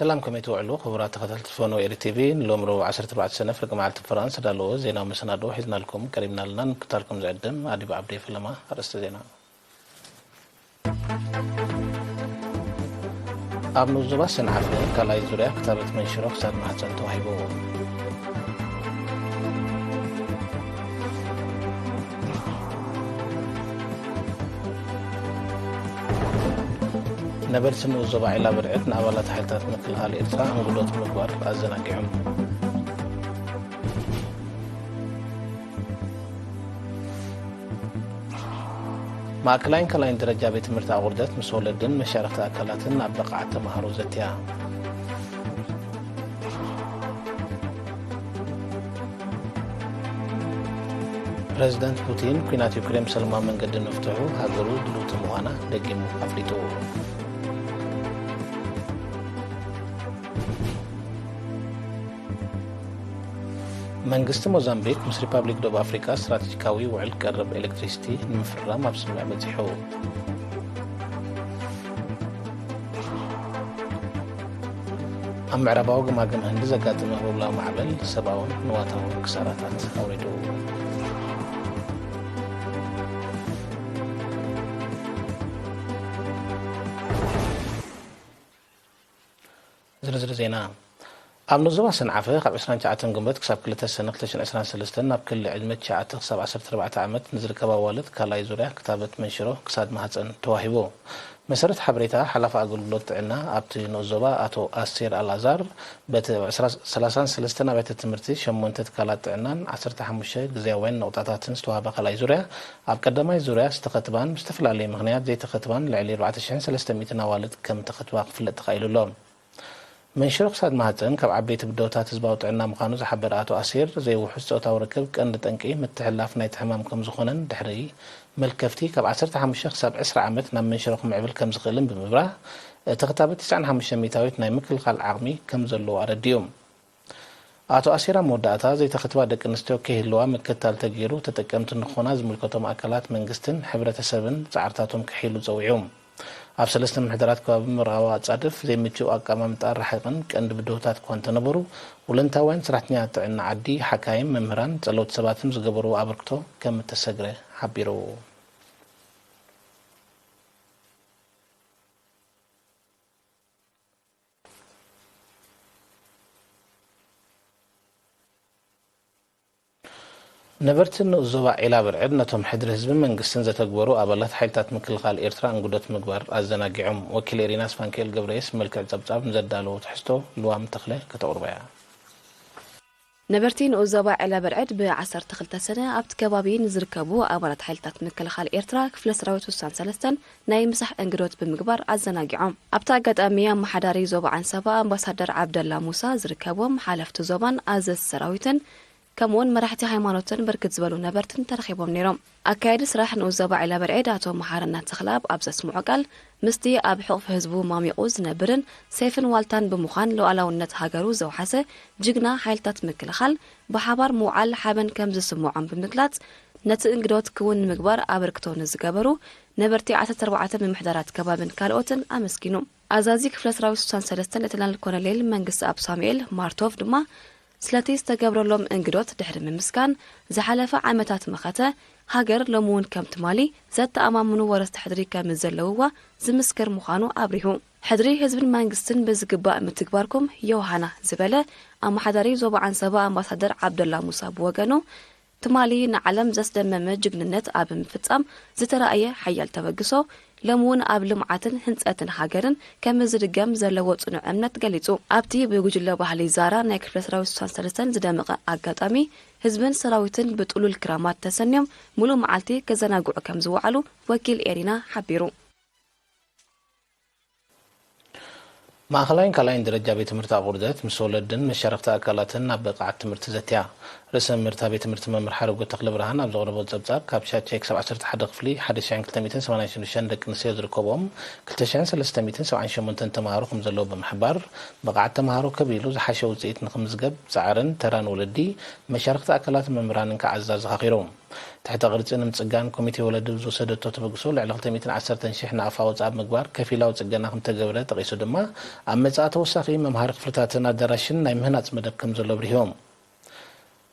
ሰላም፣ ከመይ ትውዕሉ ክቡራት ተኸታተልቲ ፎኖ ኤሪ ቲቪ? ንሎም ረቡዕ ዓሰርተ ኣርባዕተ ሰነ ፍርቂ መዓልቲ ፍራንስ ዳለዎ ዜናዊ መሰናዶ ሒዝናልኩም ቀሪብና ኣለና። ንምክታልኩም ዝዕድም ኣዲብ ዓብዲ ፈለማ። ኣርእስተ ዜና። ኣብ ንኡስ ዞባ ሰንዓፈ ካልኣይ ዙርያ ክታበት መንሽሮ ክሳድ ማህፀን ተዋሂቡ። ነበርቲ ንኡስ ዞባ ዒላ ብርዕድ ንኣባላት ሓይልታት ምክልኻል ኤርትራ እንግዶት ምግባር ኣዘናጊዖም። ማእከላይን ካልኣይን ደረጃ ቤት ትምህርቲ ኣቑርደት ምስ ወለድን መሻርኽቲ ኣካላትን ኣብ ብቕዓት ተምሃሮ ዘትያ። ፕረዚደንት ፑቲን፣ ኲናት ዩክሬን ብሰላማዊ መንገዲ ንምፍትሑ ሃገሩ ድልውቲ ምዃና ደጊሙ ኣፍሊጡ። መንግስቲ ሞዛምቢክ ምስ ሪፓብሊክ ደቡብ ኣፍሪካ ስትራቴጂካዊ ውዕል ቀረብ ኤሌክትሪሲቲ ንምፍርራም ኣብ ስምምዕ በጺሑ። ኣብ ምዕራባዊ ገማግም ህንዲ ዘጋጠመ ህቦብላዊ ማዕበል ሰብኣውን ንዋታውን ክሳራታት ኣውሪዱ። ዝርዝር ዜና። ኣብ ንኡስ ዞባ ሰንዓፈ ካብ ዕስራን ትሽዓተን ግንቦት ክሳብ ክልተ ሰነ ክልተ ሽሕን ዕስራን ሰለስተን ናብ ክሊ ዕድመ ትሽዓተ ክሳብ ዓሰርተ ኣርባዕተ ዓመት ንዝርከባ ኣዋልድ ካልኣይ ዙርያ ክታበት መንሽሮ ክሳድ ማህፀን ተዋሂቡ። መሰረት ሓበሬታ ሓላፊ ኣገልግሎት ጥዕና ኣብቲ ንኡስ ዞባ ኣቶ ኣሴር ኣልኣዛር፣ በቲ ኣብ ዕስራ፣ ሰላሳን ሰለስተን ኣብያተ ትምህርቲ፣ ሸሞንተ ትካላት ጥዕናን ዓሰርተ ሓሙሽተ ግዝያውያን ነቑጣታትን ዝተዋህበ ካልኣይ ዙርያ፣ ኣብ ቀዳማይ ዙርያ ዝተኸትባን ብዝተፈላለየ ምኽንያት ዘይተኸትባን ልዕሊ ኣርባዕተ ሽሕን ሰለስተ ሚእትን ኣዋልድ ከም ተኸትባ ክፍለጥ ተኻኢሉ ኣሎ። መንሽሮ ክሳድ ማህፀን ካብ ዓበይቲ ብድሆታት ህዝባዊ ጥዕና ምዃኑ ዝሓበረ ኣቶ ኣሲር፣ ዘይውሑስ ጾታዊ ርክብ ቀንዲ ጠንቂ ምትሕልላፍ ናይቲ ሕማም ከም ዝኾነን ድሕሪ መልከፍቲ ካብ ዓሰርተ ሓሙሽተ ክሳብ ዕስራ ዓመት ናብ መንሽሮ ክምዕብል ከም ዝኽእልን ብምብራህ፣ እቲ ክታበት ተስዓን ሓሙሽተ ሚእታዊት ናይ ምክልኻል ዓቕሚ ከም ዘለዎ ኣረዲኡ። ኣቶ ኣሲር ኣብ መወዳእታ፣ ዘይተኸትባ ደቂ ኣንስትዮ ከይህልዋ ምክትታል ተገይሩ ተጠቀምቲ ንክኾና ዝምልከቶም ኣካላት መንግስትን ሕብረተሰብን ጻዕርታቶም ከሕይሉ ጸዊዑ። ኣብ ሰለስተ ምምሕዳራት ከባቢ ምዕራባዊ ኣጻድፍ ዘይምቹእ ኣቀማምጣ ርሕቕን ቀንዲ ብድሆታት እኳ እንተነበሩ፣ ወለንታውያን ሰራሕተኛታት ጥዕና ዓዲ፣ ሓካይም፣ መምህራን፣ ጸለውቲ ሰባትን ዝገበርዎ ኣበርክቶ ከም እተሰግረ ሓቢሩ። ነበርቲ ንኡስ ዞባ ዒላ ብርዕድ ነቶም ሕድሪ ህዝብን መንግስትን ዘተግበሩ ኣባላት ሓይልታት ምክልኻል ኤርትራ እንግዶት ምግባር ኣዘናጊዖም። ወኪል ኤሪና ስፋንክኤል ገብረየስ ብመልክዕ ጸብጻብ ንዘዳለዎ ትሕዝቶ ልዋም ተኽለ ከተቕርቦ እያ። ነበርቲ ንኡስ ዞባ ዒላ ብርዕድ ብዓሰርተ ክልተ ሰነ ኣብቲ ከባቢ ንዝርከቡ ኣባላት ሓይልታት ምክልኻል ኤርትራ ክፍለ ሰራዊት ስሳን ሰለስተን ናይ ምሳሕ እንግዶት ብምግባር ኣዘናጊዖም። ኣብቲ ኣጋጣሚ ኣመሓዳሪ ዞባ ዓንሰባ ኣምባሳደር ዓብደላ ሙሳ ዝርከብዎም ሓለፍቲ ዞባን ኣዘዝቲ ሰራዊትን ከምኡ እውን መራሕቲ ሃይማኖትን ብርክት ዝበሉ ነበርትን ተረኺቦም ነይሮም። ኣካያዲ ስራሕ ንኡስ ዞባ ዒላ በርዒድ ኣቶ መሓረና ተኽለኣብ ኣብ ዘስምዖ ቃል፣ ምስቲ ኣብ ሕቑፊ ህዝቡ ማሚቑ ዝነብርን ሴፍን ዋልታን ብምዃን ሉዓላውነት ሃገሩ ዘውሓሰ ጅግና ሓይልታት ምክልኻል ብሓባር ምውዓል ሓበን ከም ዝስምዖም ብምግላጽ፣ ነቲ እንግዶት ክውን ንምግባር ኣበርክቶ ንዝገበሩ ነበርቲ ዓሰርተ ኣርባዕተ ምምሕዳራት ከባብን ካልኦትን ኣመስጊኑ። ኣዛዚ ክፍለ ሰራዊት ስሳን ሰለስተን ሌተናል ኮሎኔል መንግስተኣብ ሳሙኤል ማርቶቭ ድማ ስለቲ ዝተገብረሎም እንግዶት ድሕሪ ምምስጋን፣ ዝሓለፈ ዓመታት መኸተ ሃገር ሎሚ እውን ከም ትማሊ ዘተኣማምኑ ወረስቲ ሕድሪ ከም ዘለውዋ ዝምስክር ምዃኑ ኣብሪሁ። ሕድሪ ህዝብን መንግስትን ብዝግባእ ምትግባርኩም ዮሃና ዝበለ ኣመሓዳሪ ዞባ ዓንሰባ ኣምባሳደር ዓብደላ ሙሳ ብወገኑ፣ ትማሊ ንዓለም ዘስደመመ ጅግንነት ኣብ ምፍጻም ዝተራእየ ሓያል ተበግሶ፣ ሎሚ እውን ኣብ ልምዓትን ህንጸትን ሃገርን ከም ዝድገም ዘለዎ ጽኑዕ እምነት ገሊጹ። ኣብቲ ብጉጅለ ባህሊ ዛራ ናይ ክፍለ ሰራዊት ስሳን ሰለስተን ዝደመቐ ኣጋጣሚ፣ ህዝብን ሰራዊትን ብጥሉል ክራማት ተሰንዮም፣ ምሉእ መዓልቲ ከዘናግዑ ከም ዝወዓሉ ወኪል ኤሪና ሓቢሩ። ማእኸላይን ካልኣይን ደረጃ ቤት ትምህርቲ ኣቑርደት ምስ ወለድን መሻርኽቲ ኣካላትን ናብ ብቕዓት ትምህርቲ ዘትያ። ርእሰ መምህርታ ቤት ትምህርቲ መምህር ሓረጎት ተኽለብርሃን ኣብ ዘቕረቦ ጸብጻብ፣ ካብ ሻቼ ክሳብ ዓሰርተ ሓደ ክፍሊ ሓደ ሽሕን ክልተ ሚእትን ሰማንያን ሽዱሽተን ደቂ ኣንስትዮ ዝርከብኦም ክልተ ሽሕን ሰለስተ ሚእትን ሰብዓን ሸሞንተን ተምሃሮ ከም ዘለዉ ብምሕባር፣ ብቕዓት ተምሃሮ ከብ ኢሉ ዝሓሸ ውጽኢት ንክምዝገብ ጻዕርን ተራን ወለዲ፣ መሻርኽቲ ኣካላትን መምህራንን ክዓዝዝ ኣዘኻኺሩ። ትሕተ ቅርጺ ንምጽጋን ኮሚቴ ወለዲ ዝወሰደቶ ተበግሶ ልዕሊ ክልተ ሚእትን ዓሰርተን ሽሕ ናቕፋ ወጻኢ ብምግባር ከፊላዊ ጽገና ከምተገብረ ጠቒሱ ድማ ኣብ መጻኢ ተወሳኺ መምሃሪ ክፍልታትን ኣዳራሽን ናይ ምህናጽ መደብ ከም ዘሎ ኣብሪሆም።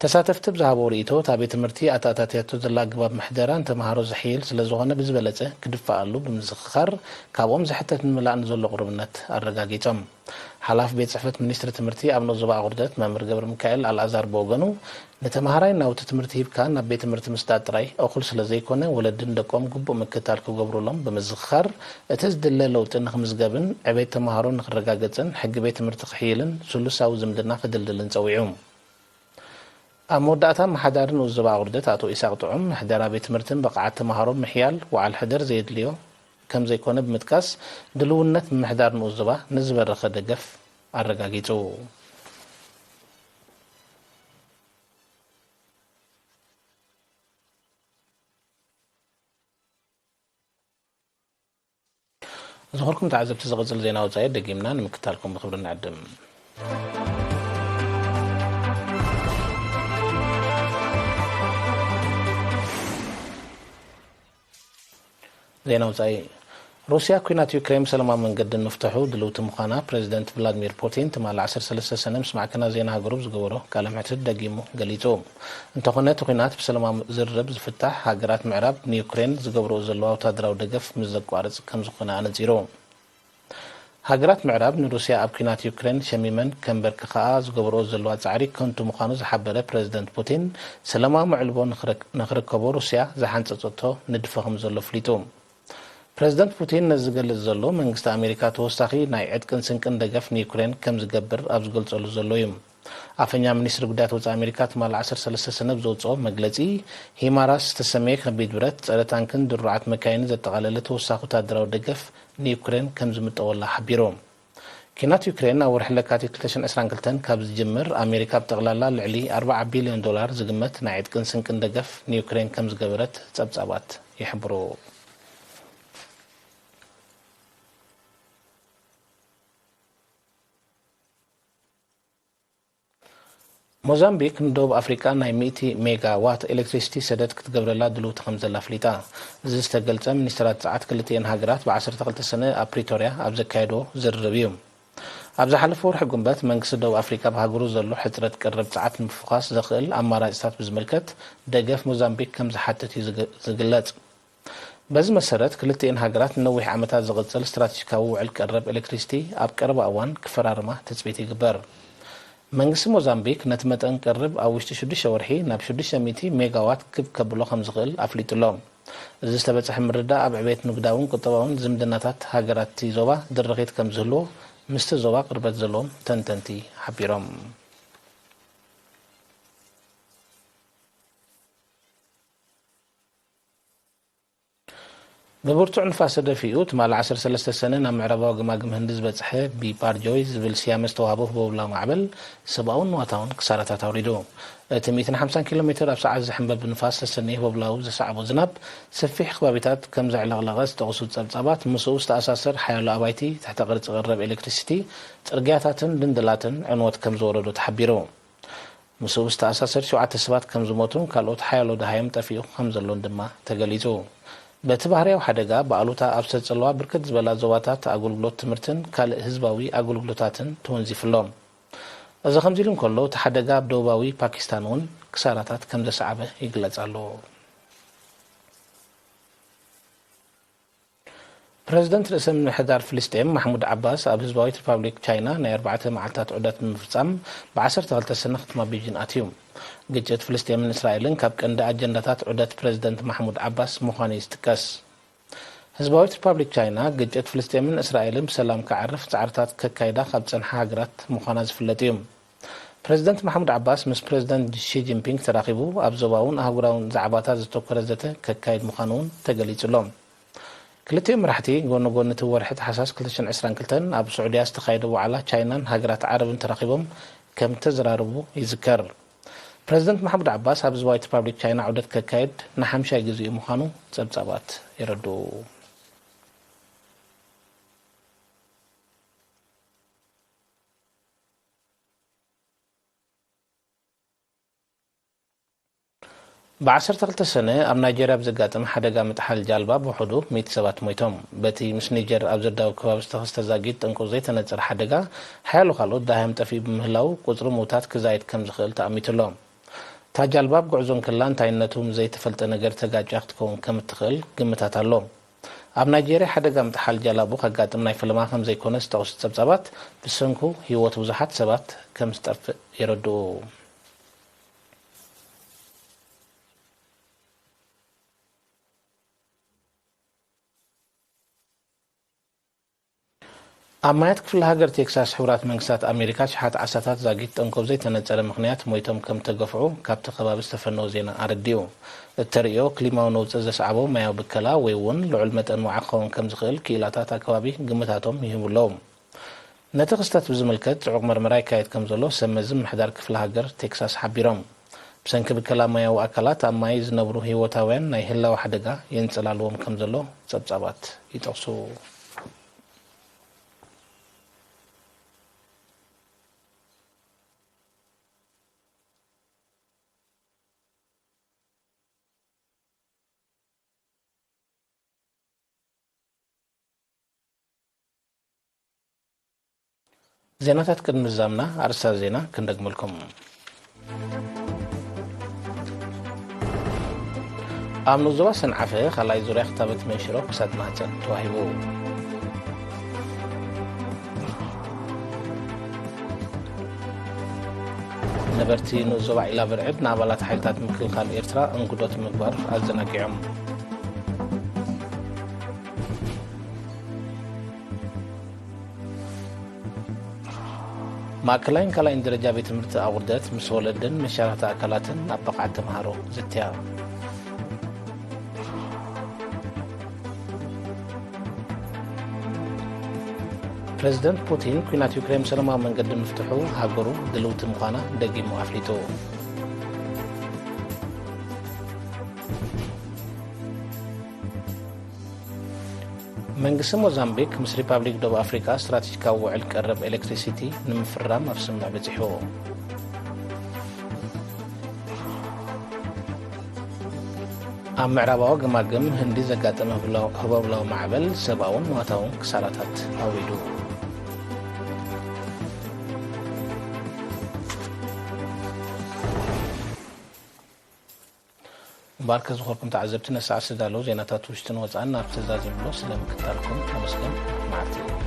ተሳተፍቲ ብዝሃቦ ርእይቶ እታ ቤት ትምህርቲ ኣተኣታትያቶ ዘላ ኣገባብ ምሕደራ ንተምሃሮ ዝሕይል ስለ ዝኾነ ብዝበለጸ ክድፋኣሉ ብምዝኽኻር ካብኦም ዝሕተት ንምምላእ ንዘሎ ቅሩብነት ኣረጋጊጾም። ሓላፊ ቤት ጽሕፈት ሚኒስትሪ ትምህርቲ ኣብ ንኡስ ዞባ ኣቑርደት መምህር ገብረ ሚካኤል ኣልኣዛር ብወገኑ፣ ንተምሃራይ ናውቲ ትምህርቲ ሂብካ ናብ ቤት ትምህርቲ ምስዳድ ጥራይ እኹል ስለ ዘይኮነ፣ ወለድን ደቆም ግቡእ ምክትታል ክገብሩሎም ብምዝኽኻር፣ እቲ ዝድለ ለውጢ ንኽምዝገብን ዕቤት ተምሃሮ ንኽረጋገጽን ሕጊ ቤት ትምህርቲ ክሕይልን ስሉሳዊ ዝምድና ክድልድልን ጸዊዑ። ኣብ መወዳእታ ኣመሓዳሪ ንኡስ ዞባ ኣቑርደት ኣቶ ኢሳቕ ጥዑም፣ ምሕደራ ቤት ትምህርትን ብቕዓት ተምሃሮን ምሕያል ወዓል ሕደር ዘየድልዮ ከም ዘይኮነ ብምጥቃስ፣ ድልውነት ምምሕዳር ንኡስ ዞባ ንዝበረኸ ደገፍ ኣረጋጊጹ። ዝኸበርኩም ተዓዘብቲ፣ ዝቕጽል ዜና ወጻኢ ደጊምና ንምክታልኩም ብኽብሪ ንዕድም። ዜና ወጻኢ። ሩስያ ኲናት ዩክሬን ብሰላማዊ መንገዲ ንምፍትሑ ድልውቲ ምዃና ፕረዚደንት ቭላድሚር ፑቲን ትማሊ ዓሰርተ ሰለስተ ሰነ ምስ ማዕከናት ዜና ሃገሩ ብዝገበሮ ቃለ መሕትት ደጊሙ ገሊጹ። እንተኾነ፣ እቲ ኲናት ብሰላማዊ ዝርርብ ዝፍታሕ፣ ሃገራት ምዕራብ ንዩክሬን ዝገብርኦ ዘለዋ ወታደራዊ ደገፍ ምስ ዘቋርጽ ከም ዝኾነ ኣነጺሩ። ሃገራት ምዕራብ ንሩስያ ኣብ ኲናት ዩክሬን ሸሚመን ከንበርክኽኣ ዝገብርኦ ዘለዋ ጻዕሪ ከንቱ ምዃኑ ዝሓበረ ፕረዚደንት ፑቲን፣ ሰላማዊ መዕልቦ ንኽረክ-፣ ንኽርከቦ ሩስያ ዝሓንጸጸቶ ንድፈ ከም ዘሎ ኣፍሊጡ። ፕረዚደንት ፑቲን ነዚ ዝገልጽ ዘሎ፣ መንግስቲ ኣሜሪካ ተወሳኺ ናይ ዕጥቅን ስንቅን ደገፍ ንዩክሬን ከም ዝገብር ኣብ ዝገልጸሉ ዘሎ እዩ። ኣፈኛ ሚኒስትሪ ጉዳያት ወጻኢ ኣሜሪካ ትማሊ ዓሰርተ ሰለስተ ሰነ ብዘውጽኦ መግለጺ፣ ሂማራስ ዝተሰመየ ከቢድ ብረት፣ ጸረ ታንክን ድሩዓት መካይንን ዘጠቓለለ ተወሳኺ ወታደራዊ ደገፍ ንዩክሬን ከም ዝምጠወላ ሓቢሩ። ኲናት ዩክሬን ኣብ ወርሒ ለካቲት ክልተ ሽሕን ዕስራን ክልተን ካብ ዝጅምር፣ ኣሜሪካ ብጠቕላላ ልዕሊ ኣርባዓ ቢልዮን ዶላር ዝግመት ናይ ዕጥቅን ስንቅን ደገፍ ንዩክሬን ከም ዝገበረት ጸብጻባት ይሕብሩ። ሞዛምቢክ ንደቡብ ኣፍሪቃ ናይ ሚእቲ ሜጋ ዋት ኤሌክትሪሲቲ ሰደድ ክትገብረላ ድልውቲ ከም ዘላ ኣፍሊጣ። እዚ ዝተገልጸ፣ ሚኒስትራት ጸዓት ክልቲኤን ሃገራት ብ ዓሰርተ ክልተ ሰነ ኣብ ፕሪቶርያ ኣብ ዘካየድዎ ዝርርብ እዩ። ኣብ ዝሓለፈ ወርሒ ጉንበት፣ መንግስቲ ደቡብ ኣፍሪቃ ኣብ ሃገሩ ዘሎ ሕጽረት ቀረብ ጸዓት ንምፍዃስ ዘኽእል ኣማራጺታት ብዝምልከት ደገፍ ሞዛምቢክ ከም ዝሓትት እዩ ዝግ-፣ ዝግለጽ። በዚ መሰረት፣ ክልቲኤን ሃገራት ንነዊሕ ዓመታት ዝቕጽል ስትራተጂካዊ ውዕል ቀረብ ኤሌክትሪሲቲ ኣብ ቀረባ እዋን ክፈራርማ ትጽቢት ይግበር። መንግስቲ ሞዛምቢክ ነቲ መጠን ቀረብ ኣብ ውሽጢ ሽዱሽተ ወርሒ ናብ ሽዱሽተ ሚእቲ ሜጋዋት ክብ ከብሎ ከም ዝኽእል ኣፍሊጡ ኣሎ። እዚ ዝተበጽሐ ምርድዳእ ኣብ ዕቤት ንግዳውን ቁጠባውን ዝምድናታት ሃገራት እቲ ዞባ ድርኺት ከም ዝህልዎ ምስቲ ዞባ ቅርበት ዘለዎም ተንተንቲ ሓቢሮም። ብብርቱዕ ንፋስ ተደፊኡ፣ ትማሊ ዓሰርተ ሰለስተ ሰነ ናብ ምዕራባዊ ገማግም ህንዲ ዝበጽሐ ቢፓርጆይ ዝብል ስያመ ዝተዋህቦ ህቦብላዊ ማዕበል ሰብኣውን ንዋታውን ክሳራታት ኣውሪዱ። እቲ ሚእትን ሓምሳን ኪሎ ሜትር ኣብ ሰዓት ዝሕንበብ ብንፋስ ዝተሰነየ ህቦብላዊ ዘስዓቦ ዝናብ ሰፊሕ ከባቢታት ከም ዘዕለቕለቐ ዝጠቕሱ ጸብጻባት፣ ምስኡ ዝተኣሳሰር ሓያሎ ኣባይቲ፣ ትሕተ ቅርጺ ቀረብ ኤሌክትሪሲቲ፣ ጽርግያታትን ድንድላትን ዕንወት ከም ዝወረዶ ተሓቢሩ። ምስኡ ዝተኣሳሰር ሸውዓተ ሰባት ከም ዝሞቱን ካልኦት ሓያሎ ደሃዮም ጠፊኡ ከም ዘሎን ድማ ተገሊጹ። በቲ ባህርያዊ ሓደጋ ብኣሉታ ኣብ ዝተጸልዋ ብርክት ዝበላ ዞባታት ኣገልግሎት ትምህርትን ካልእ ህዝባዊ ኣገልግሎታትን ተወንዚፉ ኣሎ። እዚ ከምዚ ኢሉ እንከሎ፣ እቲ ሓደጋ ኣብ ደቡባዊ ፓኪስታን እውን ክሳራታት ከም ዘስዓበ ይግለጽ ኣሎ። ፕረዚደንት ርእሰ ምምሕዳር ፍልስጤም ማሕሙድ ዓባስ ኣብ ህዝባዊት ሪፓብሊክ ቻይና ናይ ኣርባዕተ መዓልታት ዑደት ብምፍጻም ብ ዓሰርተ ክልተ ሰነ ከተማ ቤጂን ኣትዩ። ግጭት ፍልስጤምን እስራኤልን ካብ ቀንዲ ኣጀንዳታት ዑደት ፕረዚደንት ማሕሙድ ዓባስ ምዃኑ እዩ ዝጥቀስ። ህዝባዊት ሪፓብሊክ ቻይና ግጭት ፍልስጤምን እስራኤልን ብሰላም ክዓርፍ ጻዕርታት ከካይዳ ካብ ዝጸንሓ ሃገራት ምዃና ዝፍለጥ እዩ። ፕረዚደንት ማሕሙድ ዓባስ ምስ ፕረዚደንት ሺ ጂንፒንግ ተራኺቡ ኣብ ዞባውን ኣህጉራውን ዛዕባታት ዘተኮረ ዘተ ከካይድ ምዃኑ እውን ተገሊጹ ኣሎ። ክልቲኦም መራሕቲ ጎኒ ጎኒ እቲ ወርሒ ታሕሳስ ክልተ ሽሕን ዕስራን ክልተን ኣብ ስዑድያ ዝተኻየደ ዋዕላ ቻይናን ሃገራት ዓረብን ተራኺቦም ከም ተዘራረቡ ይዝከር። ፕረዚደንት ማሕሙድ ዓባስ ኣብ ህዝባዊት ሪፓብሊክ ቻይና ዑደት ከካይድ ንሓምሻይ ግዜኡ ምዃኑ ጸብጻባት የረድኡ። ብ ዓሰርተ ክልተ ሰነ ኣብ ናይጀርያ ብዘጋጠመ ሓደጋ ምጥሓል ጃልባ ብውሕዱ ሚእቲ ሰባት ሞይቶም። በቲ ምስ ኒጀር ኣብ ዘዳውብ ከባቢ ዝተኸስተ ዛጊት ጠንቁ ዘይተነጸረ ሓደጋ፣ ሓያሎ ካልኦት ደሃዮም ጠፊኡ ብምህላው፣ ቁጽሪ ምውታት ክዛይድ ከም ዝኽእል ተኣሚቱ ኣሎ። እታ ጃልባ ኣብ ጉዕዞ እንከላ እንታይነቱ ምስ ዘይተፈልጠ ነገር ተጋጭያ ክትከውን ከም እትኽእል ግምታት ኣሎ። ኣብ ናይጄርያ ሓደጋ ምጥሓል ጃላቡ ከጋጥም ናይ ፈለማ ከም ዘይኮነ ዝጠቕሱ ጸብጻባት፣ ብሰንኩ ህይወት ብዙሓት ሰባት ከም ዝጠፍእ የረድኡ። ኣብ ማያት ክፍለ ሃገር ቴክሳስ ሕቡራት መንግስታት ኣሜሪካ፣ ሸሓት ዓሳታት ዛጊት ጠንኮብ ዘይተነጸረ ምኽንያት ሞይቶም ከም ተገፍዑ ካብቲ ከባቢ ዝተፈነወ ዜና ኣረዲኡ። እተርእዮ ክሊማዊ ነውጺ ዘስዓቦ ማያዊ ብከላ ወይ እውን ልዑል መጠን ዋዒ ክኸውን ከም ዝኽእል ክኢላታት ኣከባቢ ግምታቶም ይህቡ ኣለዉ። ነቲ ክስተት ብዝምልከት ጽዑቕ መርመራ ይካየድ ከም ዘሎ ሰብ መዚ ምምሕዳር ክፍለ ሃገር ቴክሳስ ሓቢሮም። ብሰንኪ ብከላ ማያዊ ኣካላት ኣብ ማይ ዝነብሩ ህይወታውያን ናይ ህላወ ሓደጋ የንጸላልዎም ከም ዘሎ ጸብጻባት ይጠቕሱ። ዜናታት ቅድሚ ምዛምና ኣርእስታት ዜና ክንደግመልኩም። ኣብ ንኡስ ዞባ ሰንዓፈ ካልኣይ ዙርያ ክታበት መንሽሮ ክሳድ ማህጸን ተዋሂቡ። ነበርቲ ንኡስ ዞባ ዒላ ብርዕድ ንኣባላት ሓይልታት ምክልኻል ኤርትራ እንግዶት ምግባር ኣዘናጊዖም። ማእከላይን ካልኣይን ደረጃ ቤት ትምህርቲ ኣቑርደት ምስ ወለድን መሻርኽቲ ኣካላትን ናብ ብቕዓት ተምሃሮ ዝትያ። ፕሬዝደንት ፑቲን፣ ኲናት ዩክሬን ብሰላማዊ መንገዲ ምፍትሑ ሃገሩ ድልውቲ ምዃና ደጊሙ ኣፍሊጡ። መንግስቲ ሞዛምቢክ ምስ ሪፓብሊክ ደቡብ ኣፍሪቃ ስትራቴጂካዊ ውዕል ቀረብ ኤሌክትሪሲቲ ንምፍራም ኣብ ስምምዕ በጺሑ። ኣብ ምዕራባዊ ገማግም ህንዲ ዘጋጠመ ህብላው-፣ ህቦብላዊ ማዕበል ሰብኣውን ንዋታውን ክሳራታት ኣውሪዱ። እምበኣርከ ዝኾርኩም ተዓዘብቲ፣ ነሰዓት ዝተዳለዉ ዜናታት ውሽጥን ወጻእን ናብ ትእዛዝ ይብሎ። ስለ ምክታልኩም ተመስገን። መዓልቲ